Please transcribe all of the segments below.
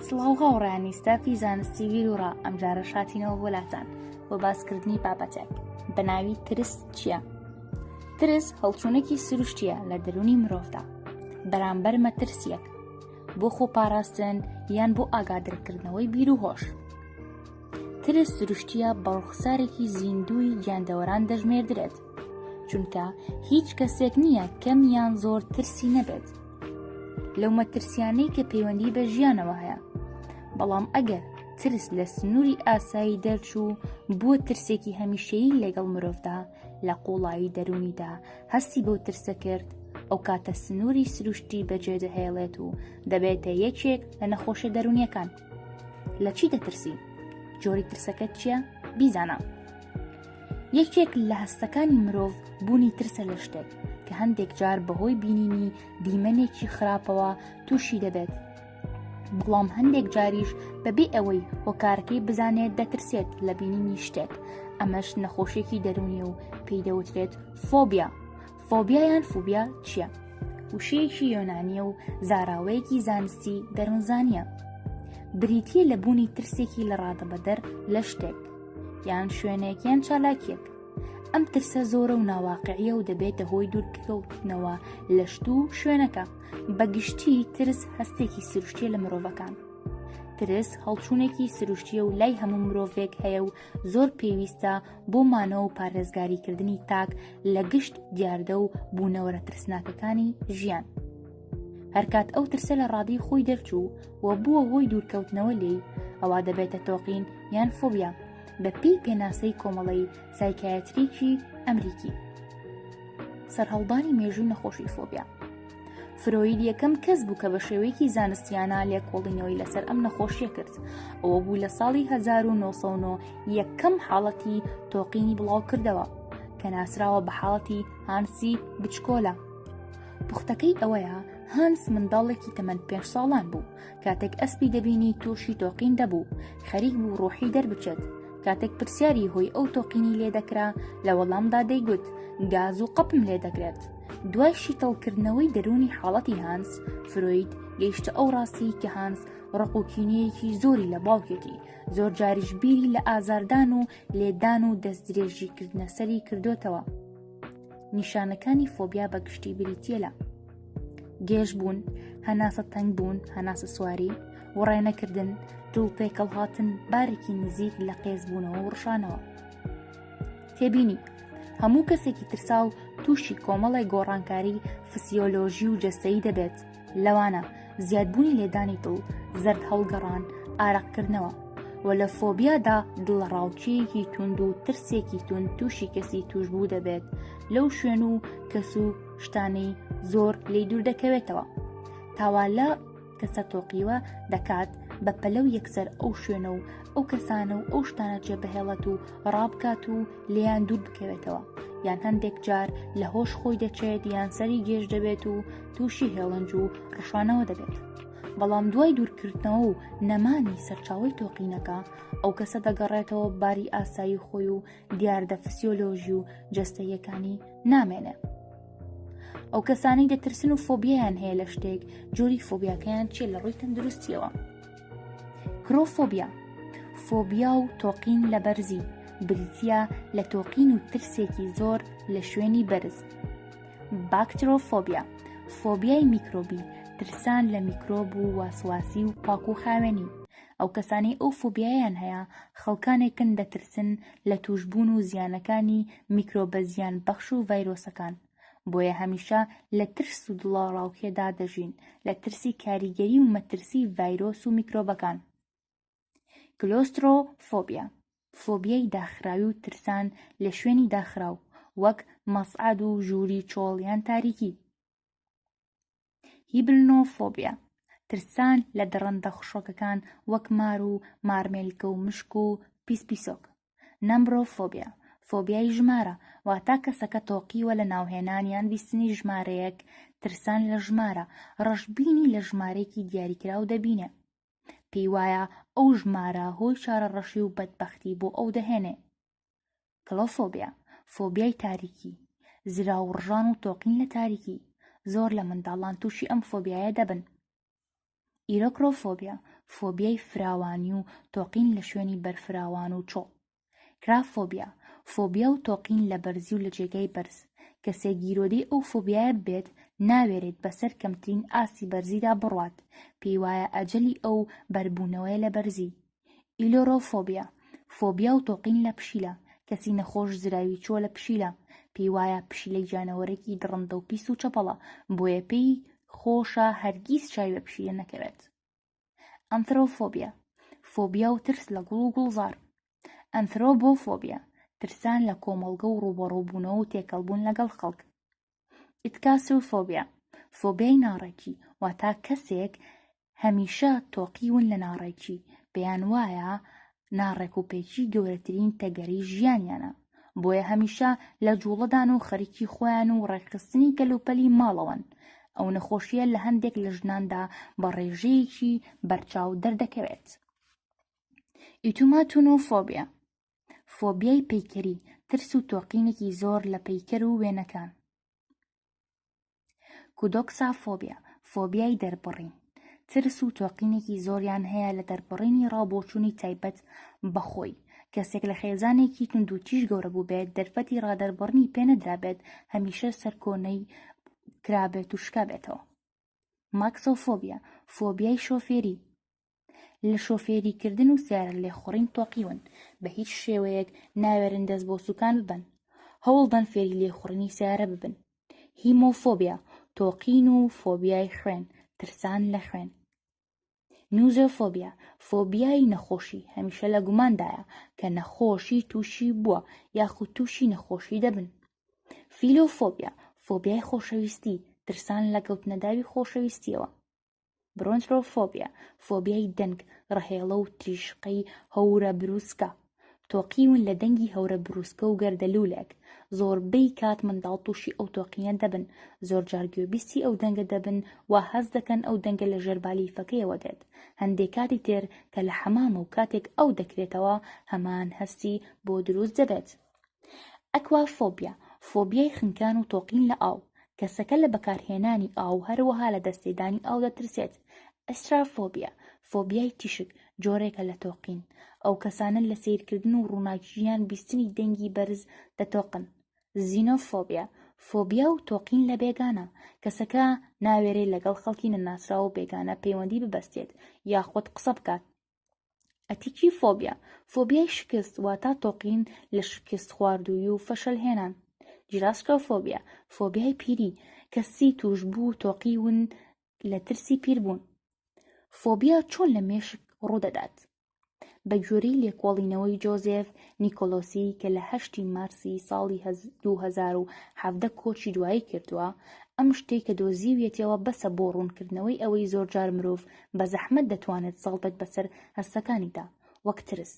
سڵاو هاوڕێیانی ستافی زانستی بیروڕا ئەمجارە شاتینەوە بۆ لاتان بۆ باسکردنی بابەتێک بە ناوی ترس چییە؟ ترس هەڵچوونێکی سروشتیە لە دەرونی مرۆڤدا بەرامبەر مەترسیەک بۆ خۆپاراستن یان بۆ ئاگادرکردنەوەی بیر و هۆش ترس سروشتیە بە ڕوخسارێکی زیندووی گیاندەوەران دەژمێردرێت چونکە هیچ کەسێک نییە کەم یان زۆر ترسی نەبێت لەو مەترسیانەی کە پەیوەندی بە ژیانەوە هەیە بەڵام ئەگەر ترس لە سنووری ئاسایی دەرچوو بووە ترسێکی هەمیشەیی لەگەڵ مرۆڤدا لە قوڵایی دەروونیدا هەستی بەو ترسە کرد ئەو کاتە سنووری سروشتی بەجێدەهێڵێت و دەبێتە یەکێک لە نەخۆشە دەروونیەکان لە چی دەترسی؟ جۆری ترسەکەت چییە؟ بیزانە. یەکێک لە هەستەکانی مرۆڤ بوونی ترسە لە شتێک کە هەندێک جار بەهۆی بینینی دیمەنێکی خراپەوە تووشی دەبێت بەڵام هەندێک جاریش بەبێ ئەوەی هۆکارەکەی بزانێت دەترسێت لە بینینی شتێک ئەمەش نەخۆشیێکی دەرونی و پێی دەوترێت فۆبیا فۆبیا یان فوبیا چییە؟ وشەیەکی یۆنانیە و زاراوەیەکی زانستی دەروونزانیە بریتە لە بوونی ترسێکی لە ڕادەبەدەر لە شتێک یان شوێنێک یان چالاکیەک ئەم ترسە زۆرە و ناواقعیە و دەبێتە هۆی دوورکەوتنەوە لە شت و شوێنەکە بەگشتی ترس هەستێکی سروشتیە لە مرۆڤەکان ترس هەڵچوونێکی سروشتیە و لای هەموو مرۆڤێک هەیە و زۆر پێویستە بۆ مانەوە و پارێزگاریکردنی تاک لە گشت دیاردە و بوونەوەرە ترسناکەکانی ژیان. هەرکات ئەو ترسە لە ڕادەی خۆی دەرچوو و بووە هۆی دوورکەوتنەوە لێی ئەوا دەبێتە تۆقین یان فۆبیا بە پێی پێناسەی کۆمەڵەی سایکایەتریکی ئەمریکی. سەرهەڵدانی مێژووی نەخۆشی فۆبیا فرۆید یەکەم کەس بوو کە بە شێوەیەکی زانستیانە لێکۆڵینەوەی لەسەر ئەم نەخۆشیە کرد ئەوە بوو لە ساڵی 1909 یەکەم حاڵەتی تۆقینی بڵاو کردەوە کە ناسراوە بە حاڵەتی هانسی بچکۆلە پوختەکەی ئەوەیە هانس منداڵێکی تەمەن پێ ساڵان بوو کاتێک ئەسپی دەبینی تووشی تۆقین دەبوو خەریک بوو ڕۆحی دەربچێت کاتێک پرسیاری هۆی ئەو تۆقینی لێ دەکرا لە وەڵامدا دەیگوت گاز و قەپم لێ دەگرێت دوای شیتەڵکردنەوەی دەروونی حاڵەتی هانس، فرۆید گەیشتە ئەو ڕاستیی کە هانس ڕق و کینەیەکی زۆری لە باوکێتی، زۆر جاریش بیری لە ئازاردان و لێدان و دەستدرێژیکردنە سەری کردۆتەوە. نیشانەکانی فۆبیا بە گشتی بریتییە لە گێژبوون، هەناسە تەنگبوون، هەناسە سواری، وڕێنەکردن، دڵ تێکەڵهاتن، بارێکی نزیک لە قێزبوونەوە و ڕشانەوە. تێبینی، هەموو کەسێکی ترساو تووشی کۆمەڵێک گۆڕانکاری فسیۆلۆژی و جەستەیی دەبێت، لەوانە زیادبوونی لێدانی دڵ، زەرد هەڵگەڕان، ئارەقکردنەوە، و لە فۆبیادا دڵەڕاوکێیەکی توند و ترسێکی توند تووشی کەسی تووشبوو دەبێت لەو شوێن و کەس و شتانەی زۆر لێی دوور دەکەوێتەوە. تاوا لە کەسە تۆقیوە دەکات بە پەلە و یەکسەر ئەو شوێنە و ئەو کەسانە و ئەو شتانە جێبهێڵێت و ڕابکات و لێیان دوور بکەوێتەوە یان هەندێک جار لە هۆش خۆی دەچێت یان سەری گێژ دەبێت و تووشی هێڵنج و ڕشانەوە دەبێت بەڵام دوای دوورکردنەوە و نەمانی سەرچاوەی تۆقینەکە ئەو کەسە دەگەڕێتەوە باری ئاسایی خۆی و دیاردە فسیۆلۆژی و جەستەیەکانی نامێنێ. ئەو کەسانەی دەترسن و فۆبیایان هەیە لە شتێک جۆری فۆبیاکەیان چیە لە ڕووی تەندروستیەوە کرۆفۆبیا فۆبیا و تۆقین لە بەرزی بریتە لە تۆقین و ترسێکی زۆر لە شوێنی بەرز باکترۆفۆبیا فۆبیای میکرۆبی ترسان لە میکرۆب و واسواسی و پاک و خاوێنی ئەو کەسانەی ئەو فۆبیایان هەیە خەڵکانێکن دەترسن لە تووشبوون و زیانەکانی میکرۆبە زیان بەخش و ڤایرۆسەکان، بۆیە هەمیشە لە ترس و دڵەڕاوکێدا دەژین لە ترسی کاریگەری و مەترسی ڤایرۆس و میکرۆبەکان. کلۆسترۆفۆبیا، فۆبیای داخراوی و ترسان لە شوێنی داخراو وەک مەسعەد و ژووری چۆڵ یان تاریکی. هیبلنۆفۆبیا، ترسان لە دڕندە خشۆکەکان وەک مار و مارمێلکە و مشک و پیسپیسۆک. نەمبرۆفۆبیا، فۆبیای ژمارە، واتا کەسەکە تۆقیوە لە ناوهێنان یان بیستنی ژمارەیەک، ترسان لە ژمارە، ڕەشبینی لە ژمارەیەکی دیاریکراو دەبینێ. پێی وایە ئەو ژمارە هۆی چارەڕەشی و بەدبەختی بۆ ئەو دەهێنێ. کلۆفۆبیا، فۆبیای تاریکی، زراو ڕژان و تۆقین لە تاریکی، زۆر لە منداڵان تووشی ئەم فۆبیایە دەبن. ئیرۆکرۆفۆبیا، فۆبیای فراوانی و تۆقین لە شوێنی بەرفراوان و چۆڵ. کرافۆبیا، فۆبیا و تۆقین لە بەرزی و لە جێگای بەرز، کەسێک گیرۆدەی ئەو فۆبیایە ببێت ناوێرێت بەسەر کەمترین ئاستی بەرزیدا بڕوات، پێی وایە ئەجەلی ئەو بەربوونەوەیە لە بەرزی. ئیلۆرۆفۆبیا، فۆبیا و تۆقین لە پشیلە، کەسی نەخۆش زراوی چووە لە پشیلە، پێی وایە پشیلە گیانەوەرێکی دڕندە و پیس و چەپەڵە، بۆیە پێی خۆشە هەرگیز چاوی بە پشیلە نەکەوێت. ئەنثرۆفۆبیا، فۆبیا و ترس لە گوڵ و گوڵزار. ئەنثرۆبۆفۆبیا، ترسان لە کۆمەڵگە و ڕووبەڕووبوونەوە و تێکەڵبوون لەگەڵ خەڵک. ئیتکاسۆفۆبیا، فۆبیای ناڕێکی، واتا کەسێک هەمیشە تۆقیون لە ناڕێکی، پێیان وایە ناڕێکوپێکی گەورەترین تەگەرەی ژیانیانە، بۆیە هەمیشە لە جوڵەدان و خەریکی خۆیان و ڕێکخستنی کەلوپەلی ماڵەوەن، ئەو نەخۆشییە لە هەندێک لە ژناندا بە ڕێژەیەکی بەرچاو دەردەکەوێت. ئیتوماتونۆفۆبیا، فۆبیای پەیکەری، ترس و تۆقینێکی زۆر لە پەیکەر و وێنەکان. کودۆکسافۆبیا، فۆبیای دەربڕین، ترس و تۆقینێکی زۆریان هەیە لە دەربڕینی ڕاوبۆچوونی تایبەت بە خۆی، کەسێک لە خێزانێکی توندوتیژ گەورە بووبێت، دەرفەتی ڕادەربڕینی پێنەدرابێت، هەمیشە سەرکۆنەی کرابێت و شکابێتەوە. ماکسۆفۆبیا، فۆبیای شۆفێری، لە شۆفێریکردن و سیارە لێخوڕین تۆقیون، بە هیچ شێوەیەک ناوێرن دەست بۆ سوکان ببەن، هەوڵدەن فێری لێخوڕینی سیارە ببن. هیمۆفۆبیا، تۆقین و فۆبیای خوێن، ترسان لە خوێن. نوزۆفۆبیا، فۆبیای نەخۆشی، هەمیشە لە گوماندایە کە نەخۆشی تووشی بووە یاخود تووشی نەخۆشی دەبن. فیلۆفۆبیا، فۆبیای خۆشەویستی، ترسان لە کەوتنەداوی خۆشەویستیەوە. برۆنترۆفۆبیا، فۆبیای دەنگ، ڕەهێڵە و تریشقەی هەورە بروسکە، تۆقیون لە دەنگی هەورە بروسکە و گەردەلوولێک، زۆربەی کات منداڵ تووشی ئەو تۆقینە دەبن، زۆرجار گوێبیستی ئەو دەنگە دەبن وا هەست دەکەن ئەو دەنگە لە ژێر بالیفەکەیەوە دێت، هەندێک کاتی تر کە لە حەمامە و کاتێک ئاو دەکرێتەوە هەمان هەستی بۆ دروست دەبێت. ئەکوافۆبیا، فۆبیای خنکان و تۆقین لە ئاو، کەسەکە لە بەکارهێنانی ئاو هەروەها لە دەستێدانی ئاو دەترسێت. ئەسترافۆبیا، فۆبیای تیشک، جۆرێکە لە تۆقین، ئەو کەسانە لە سەیرکردن و ڕووناکی یان بیستنی دەنگی بەرز دەتۆقن. زینۆفۆبیا، فۆبیا و تۆقین لە بێگانە، کەسەکە ناوێرێ لەگەڵ خەڵکی نەناسراو و بێگانە پەیوەندی ببەستێت یاخود قسە بکات. ئەتیکی فۆبیا، فۆبیای شکست واتا تۆقین لە شکست خواردووی و فەشەلهێنان. جیراسکۆفۆبیا، فۆبیای پیری، کەسی تووشبوو تۆقیون لە ترسی پیربوون. فۆبیا چۆن لە مێشک ڕوودەدات؟ بە گوێرەی لێکۆڵینەوەی جۆزێف نیکۆلۆسی کە لە هەشتی مارسی ساڵی 2017 کۆچی دوایی کردووە، ئەم شتەی کە دۆزیویەتیەوە بەسە بۆ ڕوونکردنەوەی ئەوەی زۆرجار مرۆڤ بە زەحمەت دەتوانێت زاڵ بێت بەسەر هەستەکانیدا، وەک ترس.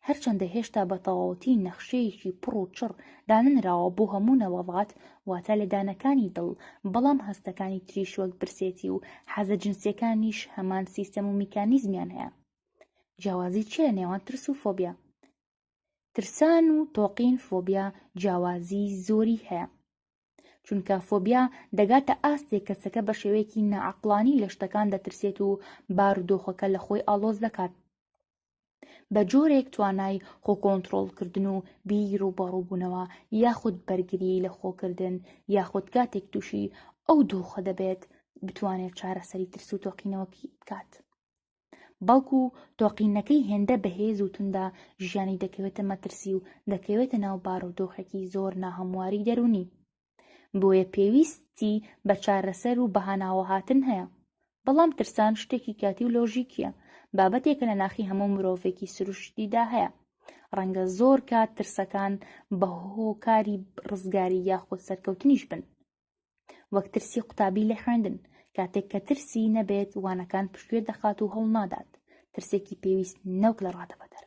هەرچەندە هێشتا بە تەواوەتی نەخشەیەکی پڕ و چڕ دانەنراوە بۆ هەموو نەوەڵات، واتە لێدانەکانی دڵ، بەڵام هەستەکانی تریش وەک برسێتی و حەزە جنسیەکانیش هەمان سیستەم و میکانیزمیان هەیە. جیاوازی چیە لە نێوان ترس و فۆبیا؟ ترسان و تۆقین فۆبیا جیاوازی زۆری هەیە. چونکە فۆبیا دەگاتە ئاستێک کەسەکە بە شێوەیەکی ناعەقڵانی لە شتەکان دەترسێت و بارودۆخەکە لە خۆی ئاڵۆز دەکات بە جۆرێک توانای خۆکۆنترۆڵکردن و بیر و بەڕووبوونەوە یاخود بەرگری لە خۆکردن یاخود کاتێک تووشی ئەو دۆخە دەبێت بتوانێت چارەسەری ترس و تۆقینەوەکی بکات. بەڵکو تۆقینەکەی هێندە بەهێز و توندە ژیانی دەکەوێتە مەترسی و دەکەوێتە ناو بارودۆخێکی زۆر ناهەمواری دەروونی. بۆیە پێویستی بە چارەسەر و بەهاناوەهاتن هەیە. بەڵام ترسان شتێکی کاتی و لۆژیکییە، بابەتێکە لە ناخی هەموو مرۆڤێکی سروشتیدا هەیە. ڕەنگە زۆر کات ترسەکان بە هۆکاری ڕزگاری یاخود سەرکەوتنیش بن. وەک ترسی قوتابی لە خوێندن، کاتێک کە ترسی نەبێت وانەکان پشتگوێ دەخات و هەوڵنادات، ترسێکی پێویست نەوەک لە ڕادەبەدەر.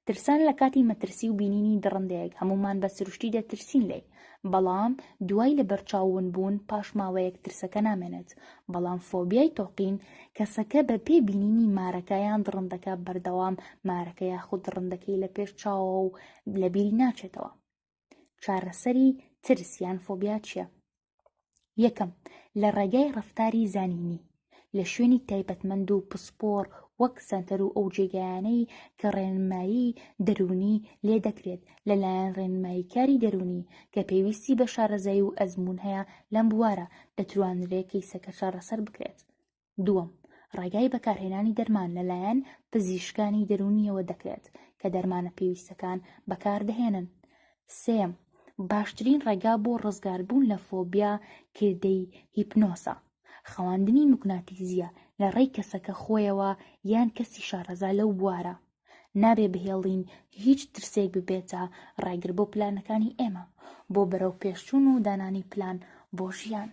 ترسان لە کاتی مەترسی و بینینی دڕندەیەک هەموومان بە سروشتی دەترسین لێی، بەڵام دوای لەبەرچاو ونبوون پاش ماوەیەک ترسەکە نامێنێت، بەڵام فۆبیای تۆقین کەسەکە بە پێ بینینی مارەکە یان دڕندەکە بەردەوام مارەکە یاخود دڕندەکەی لە پێش چاوە و لەبیری ناچێتەوە. چارەسەری ترس یان فۆبیا چییە؟ یەکەم، لە ڕێگای ڕەفتاری زانینی، لە شوێنی تایبەتمەند و پسپۆڕ وەک سەنتەر و ئەو جێگایانەی کە ڕێنمایی دەروونی لێ دەکرێت لەلایەن ڕێنماییکاری دەروونی کە پێویستی بە شارەزایی و ئەزموون هەیە لەم بوارە، دەتوانرێ کەیسەکە چارەسەر بکرێت. دووەم، ڕێگای بەکارهێنانی دەرمان لەلایەن پزیشکانی دەروونییەوە دەکرێت کە دەرمانە پێویستەکان بەکاردەهێنن. سێیەم، باشترین ڕێگا بۆ ڕزگاربوون لە فۆبیا کردەی هیپنۆسە. خەواندنی موگناتیزییە لە ڕێی کەسەکە خۆیەوە یان کەسی شارەزا لەو بوارە. نابێ بهێڵین هیچ ترسێک ببێتە ڕێگر بۆ پلانەکانی ئێمە بۆ بەرەوپێشچوون و دانانی پلان بۆ ژیان.